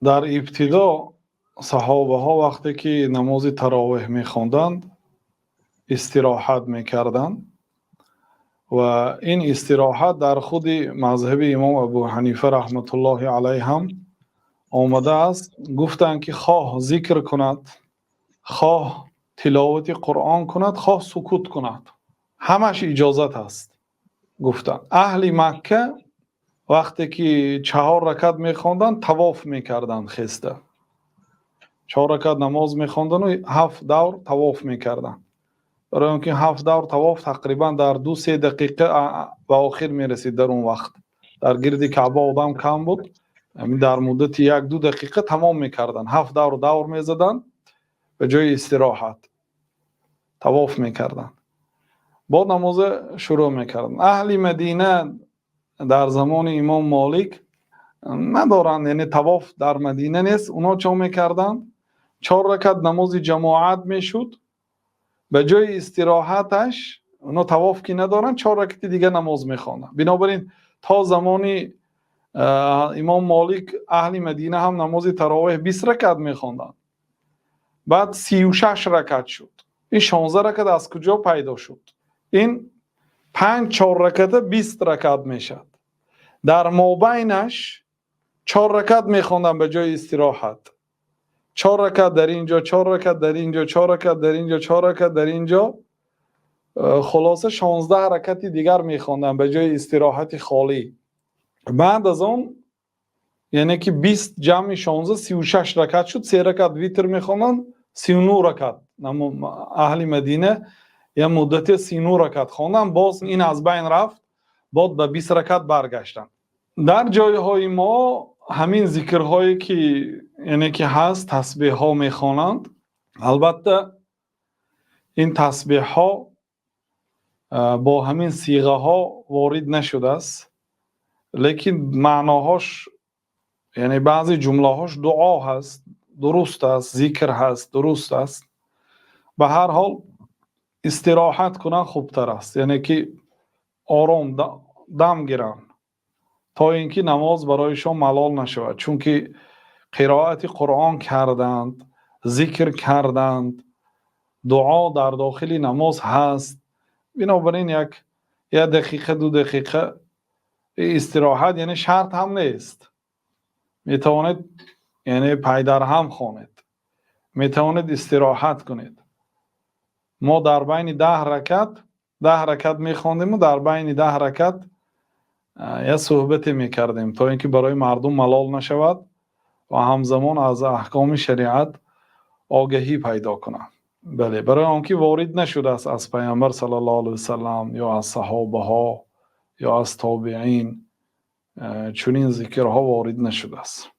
Дар ибтидо саҳобаҳо, вақте ки намози таровеҳ мехонданд, истироҳат мекарданд ва ин истироҳат дар худи мазҳаби имом Абу Ҳанифа раҳматуллоҳи алайҳ ҳам омадааст. Гуфтанд, ки хоҳ зикр кунад, хоҳ тиловати Қуръон кунад, хоҳ сукут кунад, ҳамаш иҷозат аст, гуфтанд. Аҳли Макка вақте ки чаҳор ракат мехонданд, тавоф мекарданд хеста. Чаҳор ракат намоз мехондану ҳафт давр тавоф мекарданд, барои он ки ҳафт давр тавоф тақрибан дар 2-3 дақиқа ба охир мерасид. Дар он вақт дар гирди Каъба одам кам буд, дар муддати 1-2 дақиқа тамом мекарданд. Ҳафт давр давр мезаданд, ба ҷои истироҳат тавоф мекарданд, бо намоза шурӯъ мекарданд. Аҳли Мадина дар замони имом Молик надоранд, яъне тавоф дар Мадина нест. Онҳо чо мекарданд? Чор ракат намози ҷамоат мешуд, ба ҷои истироҳаташ, онҳо тавоф ки надоранд, чор ракати дига намоз мехонданд. Бинобар ин то замони имом Молик аҳли Мадина ҳам намози таровеҳ 20 ракат мехонданд, баъд 36 ракат шуд. Ин 16 ракат аз куҷо пайдо шуд? Ин панҷ чор раката 20 ракат мешавад. Дар мобайнаш чор ракат мехонданд ба ҷои истироҳат. Чор ракат дар ин ҷо, чор ракат дар ин ҷо, чор ракат дар ин ҷо, чор ракат дар ин ҷо, хулоса, 16 ракати дигар мехонданд ба ҷои истироҳати холӣ. Баъд аз он, яъне ки 20 ҷамъи 16 36 ракат шуд. Се ракат витр мехонданд, 39 ракат. Аҳли Мадина як муддате 39 ракат хонданд, боз ин аз байн рафт, боз ба 20 ракат баргаштанд. Дар ҷойҳои мо ҳамин зикрҳое ки, яъне ки ҳаст, тасбеҳҳо мехонанд. Албатта, ин тасбеҳҳо бо ҳамин сиғаҳо ворид нашудааст, лекин маъноҳош, яъне баъзе ҷумлаҳош дуо ҳаст, дуруст аст, зикр ҳаст, дуруст аст. Ба ҳар ҳол, истироҳат кунанд хубтар аст, яъне ки ором дам гиранд, то ин ки намоз барояшон малол нашавад, чунки қироати Қуръон карданд, зикр карданд, дуо дар дохили намоз ҳаст. Бинобар ин як дақиқа, 2 дақиқа истироҳат, яъне шарт ҳам нест. Метавонед, яъне пайдарҳам хонед, метавонед истироҳат кунед. Мо дар байни 10 ракат, 10 ракат мехондему дар байни 10 ракат як суҳбате мекардем, то ин ки барои мардум малол нашавад ва ҳамзамон аз аҳкоми шариат огаҳӣ пайдо кунанд. Бале, барои он ки ворид нашудааст аз Паёмбар саллаллоҳу алайҳи васаллам ё аз саҳобаҳо ё аз тобеин, чунин зикрҳо ворид нашудааст.